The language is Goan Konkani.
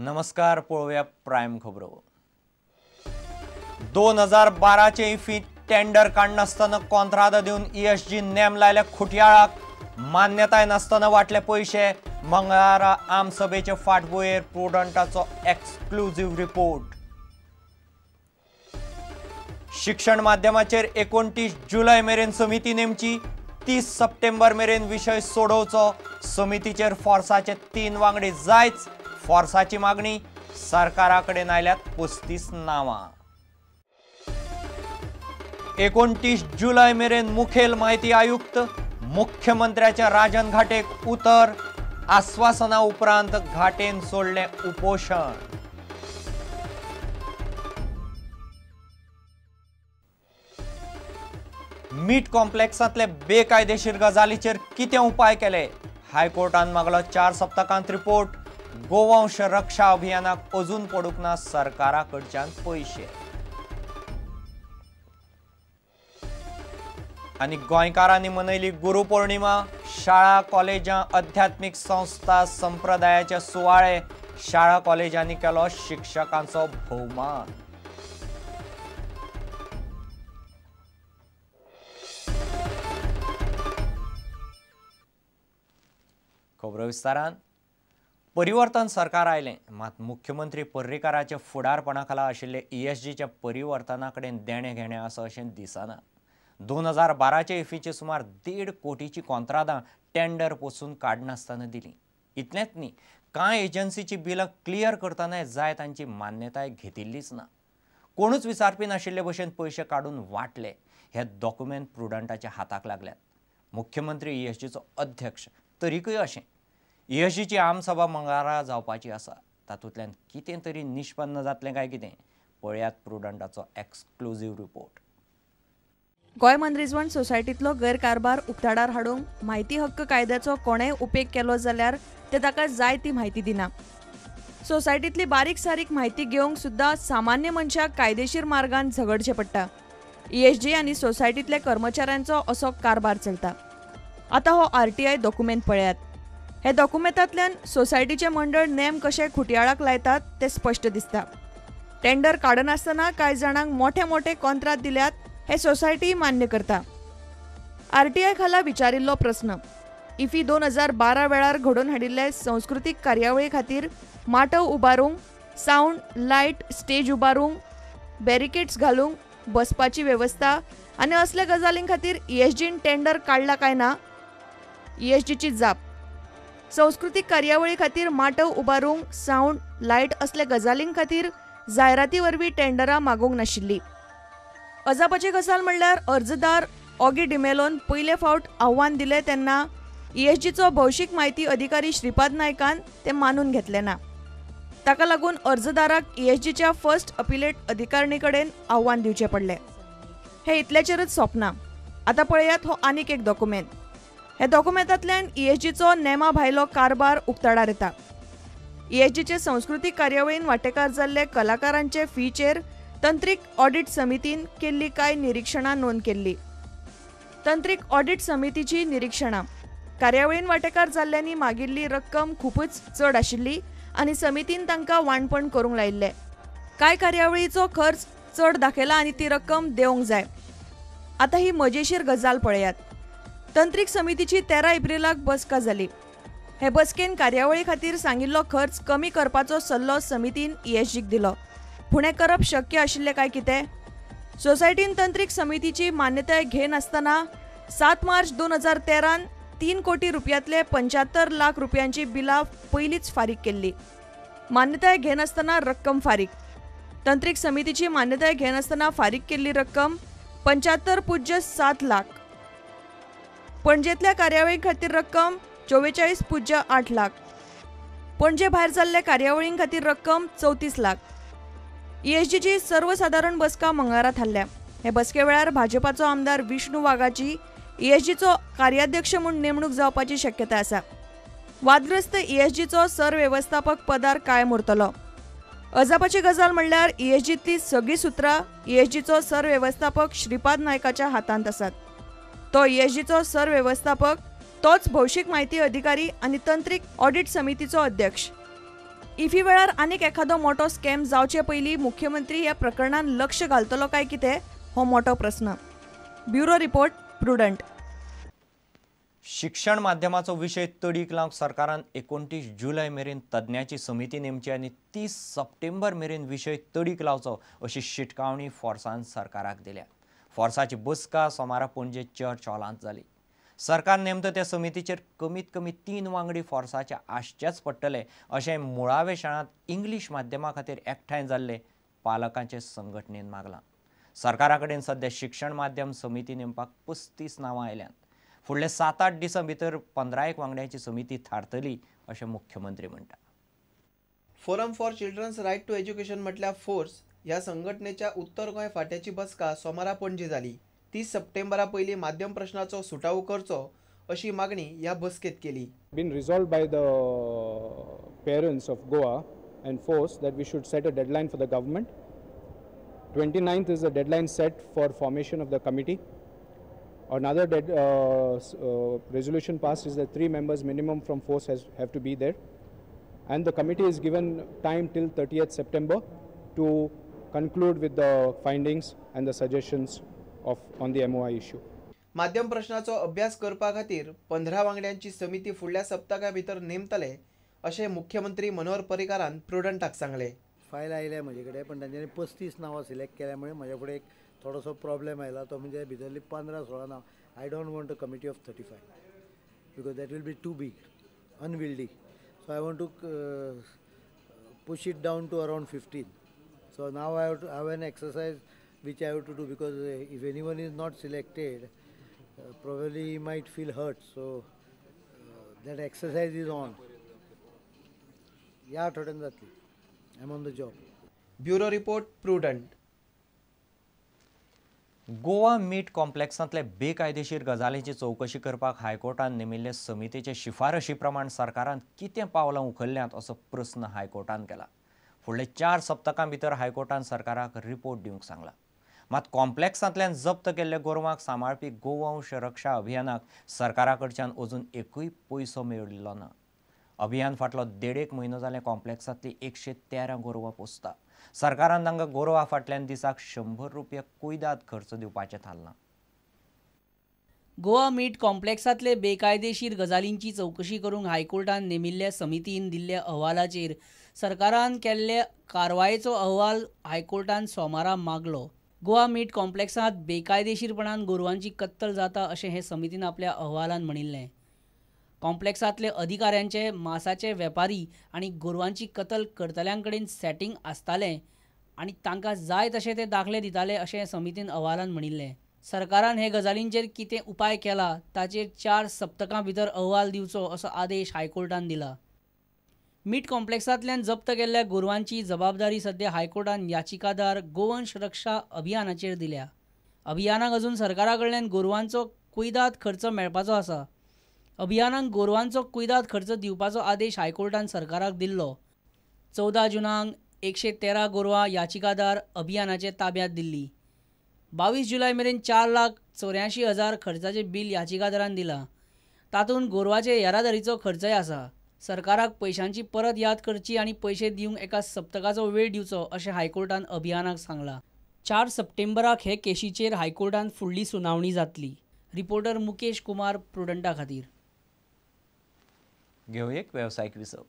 नमस्कार, पळोवया प्रायम खबरो। 2012 चे इफी टेंडर काडनासतना कॉन्त्राद दिवन ईएसजी नेम लायल्या खुटयाळाक, मान्यताय नासतना वाटले पयशे। मंगळारा आमसभेचे फाटभुंयेर प्रुडंटाचो एक्सक्लुझिव्ह रिपोर्ट। शिक्षण माध्यमाचेर 29 जुलय मेरेन समिती नेमची, 30 सप्टेंबर मेरेन विशय सोडोवचो। समितीचेर फोर्साचे 3 वांगडी जायच, फोर्साची मागणी। सरकारा कडेन आयल्यात 35 नांवां। 29 जुलय मेरेन मुखेल म्हायती आयुक्त मुख्यमंत्र्याच्या राजन घाटेक उतर, आस्वासना उपरांत घाटेन सोडलें उपोशण। मीट कॉम्प्लेक्सांतले बेकायदेशीर गजालीचेर कितें उपाय केले? हायकोर्टान मागलो 4 सप्तकांत रिपोर्ट। गोवंश रक्षा अभियानाक अजून पडूंक ना सरकारा कडच्यान पयशे। आनी गोंयकारांनी मनयली गुरुपौर्णिमा। शाळा कॉलेजां, अध्यात्मीक संस्था, संप्रदायाचे सुवाळे। शाळा कॉलेजांनी केलो शिक्षकांचो भोवमान। खबरो विस्तारान। परिवर्तन सरकार आयलें, मात मुख्यमंत्री पर्रीकाराच्या फुडारपणा खाला आशिल्ले ईएसजीच्या परिवर्तना कडेन देणें घेणें आसा अशें दिसना। 2012 चे इफीचे सुमार 1.5 कोटीची कॉन्त्रादां टेंडर पसून काडनासतना दिली। इतलेंच न्ही, कांय एजन्सीची बिलां क्लियर करतना जाय तांची मान्यताय घेतिल्लीच ना। कोणूच विचारपी नाशिल्ले भशेन पयशे काडून वांटले। हे डॉक्युमेंट प्रुडंटाच्या हाताक लागल्यात। मुख्यमंत्री ईएसजीचो अध्यक्ष तरीकय अशें। ईएसजीची आमसभा मंगळारा जावपाची आसा, तातूंतल्यान कितें तरी निष्पन्न जातलें काय कितें? पळयात प्रुडंटाचो एक्सक्लुझिव्ह रिपोर्ट। गोंय मनरिजवण सोसायटींतलो गैरकारभार उक्ताडार हाडूंक म्हायती हक्क कायद्याचो कोणेय उपेग केलो जाल्यार ते ताका जाय ती म्हायती दिना। सोसायटींतली बारीक सारीक म्हायती घेवंक सुद्दां सामान्य मनशाक कायदेशीर मार्गान झगडचें पडटा। ईएसजी आनी सोसायटींतल्या कर्मचाऱ्यांचो असो कारभार चलता। आतां हो आरटीआय डॉक्युमेंट पळयात। हे डॉक्युमेंटांतल्यान सोसायटीचें मंडळ नेम कशे खुटयाळाक लायतात तें स्पश्ट दिसता। टेंडर काडनासतना कांय जाणांक मोठे मोठे कॉन्त्राद दिल्यात हे सोसायटी मान्य करता। आरटीआय खाला विचारिल्लो प्रस्न, इफी 2012 वेळार घडोवन हाडिल्ले संस्कृतीक कार्यावळी खातीर माटव उबारूंक, सावंड लायट स्टेज उबारूंक, बॅरिकेड्स घालूंक, बसपाची वेवस्था आनी असल्या गजालीं खातीर ईएसजीन टेंडर काडला काय ना? ईएसजीची जाप, संस्कृतीक कार्यावळी खातीर माटव उबारूंक, सावंड लायट असल्या गजालीं खातीर जायराती वरवीं टेंडरां मागोवंक नाशिल्ली। अजापाची गजाल म्हणल्यार अर्जदार ऑगी डिमेलोन पयले फावट आव्हान दिलें तेन्ना ईएसजीचो भौशीक म्हायती अधिकारी श्रीपाद नायकान तें मानून घेतलें ना। ताका लागून अर्जदाराक ईएसजीच्या फर्स्ट अपिलेट अधिकारणी कडेन आव्हान दिवचें पडलें। हें इतल्याचेरच सोंपना। आतां पळयात हो आनीक एक डॉक्युमेंट। ह्या डॉक्युमेंटांतल्यान ईएसजीचो नेमा भायलो कारभार उक्ताडार येता। ईएसजीचे संस्कृतीक कार्यावळीन वांटेकार जाल्ले कलाकारांचे फीचेर तंत्रीक ऑडिट समितीन केल्ली कांय निरीक्षणां नोंद केल्ली। तंत्रीक ऑडिट समितीची निरीक्षणां, कार्यावळीन वांटेकार जाल्ल्यांनी मागिल्ली रक्कम खूपच चड आशिल्ली आनी समितीन तांकां वाणपण करूंक लायिल्लें। कांय कार्यावळीचो खर्च चड दाखयला आनी ती रक्कम देवंक जाय। आतां ही मजेशीर गजाल पळयात। तंत्रीक समितीची 13 एप्रिलाक बसका जाली। हे बसकेन कार्यावळी खातीर सांगिल्लो खर्च कमी करपाचो सल्लो समितीन ईएसजीक दिलो। पूण हें करप शक्य आशिल्लें काय कितें? सोसायटीन तंत्रीक समितीची मान्यताय घेनासतना 7 मार्च 2013 3 कोटी रुपयांतले 75 लाख रुपयांची बिलां पयलींच फारीक केल्ली। मान्यताय घेनासतना रक्कम फारीक। तंत्रीक समितीची मान्यताय घेनासतना फारीक केल्ली रक्कम 75.07 लाख। पणजेंतल्या कार्यावळी खातीर रक्कम 44.08 लाख। पणजे भायर जाल्ल्या कार्यावळीं खातीर रक्कम 34 लाख। ईएसजीची सर्वसादारण बसका मंगळारा थारल्या। हे बसके वेळार भाजपाचो आमदार विष्णू वाघाची ईएसजीचो कार्याध्यक्ष म्हूण नेमणूक जावपाची शक्यता आसा। वादग्रस्त ईएसजीचो सरवेवस्थापक पदार कायम उरतलो। अजापाची गजाल म्हणल्यार ईएसजींतली सगळीं सुत्रां ईएसजीचो सरवेवस्थापक श्रीपाद नायकाच्या हातांत आसात। तो ईएसजीचो सरवेवस्थापक, तोच भौशीक म्हायती अधिकारी आनी तंत्रीक ऑडिट समितीचो अध्यक्ष। इफी वेळार आनीक एखादो मोटो स्कॅम जावचे पयलीं मुख्यमंत्री ह्या प्रकरणान लक्ष घालतलो काय कितें हो मोटो प्रस्न. Bureau report, Prudent. शिक्षण माध्यमाचो विशय तडीक लावंक सरकारान 29 जुलय मेरेन तज्ञाची समिती नेमची आनी 30 सप्टेंबर मेरेन विशय तडीक लावचो अशी शिटकावणी फोर्सान सरकाराक दिल्या. फोर्साची बसका सोमारा पणजे चर्च हॉलांत जाली. सरकार नेमता त्या समितीचेर कमीत कमी 3 वांगडी फोर्साचे आसचेच पडटले अशें मुळावे शाळांत इंग्लीश माध्यमा खातीर एकठांय जाल्ले पालकांचे संघटनेन मागलां. सरकारा कडेन सद्या शिक्षण माध्यम समिती नेमपाक 35 नांवां आयल्यांत. फुडले 7-8 दिसां भितर 15 वांगड्यांची समिती थारतली अशें मुख्यमंत्री म्हणटा. Forum for children's right to education म्हटल्यार फोर्स ह्या संघटनेच्या उत्तर गोंय फांट्याची बसका सोमारा पणजे जाली. 30 सप्टेंबरा पयलीं माध्यम प्रश्नाचो सुटावो करचो अशी मागणी ह्या बसकेत केली. Been resolved by the parents of Goa and force that we should set a deadline for the government. 29th is the deadline set for formation of the committee. Another resolution passed is that 3 members minimum from force have to be there, and the committee is given time till 30th September to conclude with the findings and the suggestions on the MOI issue. माध्यम प्रश्नाचो अभ्यास करपा खातीर 15 वांगड्यांची समिती फुडल्या सप्तका भितर नेमतले अशें मुख्यमंत्री मनोहर पर्रीकारान प्रुडंटाक सांगलें. फायल आयल्या म्हजे कडेन, पण तांच्यांनी 35 नांवां सिलेक्ट केल्या मुळे म्हज्या फुडें एक थोडोसो प्रॉब्लेम आयला. तो म्हणजे भितरली 15-16 नांव. I don't want a committee of 35 because that will be too big, unwieldy. So I want to push it down to around 15. So now I have to have an exercise which I have to do, because if anyone is not selected, probably he might feel hurt. So that exercise is on. ह्या आठवड्यान जातली. I am on the job. Bureau report, Prudent. Goa meat कॉम्प्लेक्सांतले बेकायदेशीर गजालींची चवकशी करपाक हायकोर्टान नेमिल्ले समितीचे शिफारशी प्रमाण सरकारान कितें पावलां उखल्ल्यांत असो प्रस्न हायकोर्टान केला. फुडले 4 सप्तकां भितर हायकोर्टान सरकाराक रिपोर्ट दिवंक सांगला. मात कॉम्प्लेक्सांतल्यान जप्त केल्ल्या गोरवांक सांबाळपी गोवंश रक्षा अभियानाक सरकारा कडच्यान अजून एकूय पयसो मेळिल्लो ना. अभियान फाटलो 1.5 म्हयनो जालें कॉम्प्लेक्सांतली 113 गोरवां पोसता. सरकारान तांकां गोरवां फाटल्यान दिसाक 100 रुपया कुयदाद खर्च दिवपाचें थारलां. गोवा मीट कॉम्प्लेक्सांतले बेकायदेशीर गजालींची चवकशी करूंक हायकोर्टान नेमिल्ल्या समितीन दिल्ल्या अहवालाचेर सरकारान केल्ले कारवायेचो अहवाल हायकोर्टान सोमारा मागलो. गोवा मीट कॉम्प्लेक्सांत बेकायदेशीरपणान गोरवांची कत्तल जाता अशें हे समितीन आपल्या अहवालान म्हणिल्लें. कॉम्प्लेक्सांतले अधिकाऱ्यांचे, मासाचे वेपारी आनी गोरवांची कत्तल करतल्यांकडेन सेटिंग आसतालें आनी तांकां जाय तशें ते दाखले दिताले अशें समितीन अहवालान म्हणिल्लें. सरकारान हे गजालींचेर कितें उपाय केला ताचेर 4 सप्तकां भितर अहवाल दिवचो असो आदेश हायकोर्टान दिला. मीट कॉम्प्लेक्सांतल्यान जप्त केल्ल्या गोरवांची जबाबदारी सद्या हायकोर्टान याचिकादार गोवंश रक्षा अभियानाचेर दिल्या. अभियानाक अजून सरकारा कडल्यान गोरवांचो कुयदाद खर्च मेळपाचो आसा. अभियानाक गोरवांचो कुयदाद खर्च दिवपाचो आदेश हायकोर्टान सरकाराक दिल्लो. 14 जुनाक 113 गोरवां याचिकादार अभियानाचे ताब्यांत दिल्ली. 22 जुलय मेरेन 4,84,000 खर्चाचें बील याचिकादारान दिलां. तातूंत गोरवाचे येरादारीचो खर्चय आसा. सरकाराक पयशांची परत याद करची आनी पयशे दिवंक एका सप्तकाचो वेळ दिवचो अशें हायकोर्टान अभियानाक सांगलां. 4 सप्टेंबराक हे केशीचेर हायकोर्टान फुडली सुनावणी जातली. रिपोर्टर मुकेश कुमार, प्रुडंटा खातीर. घेवं एक वेवसायीक विसव.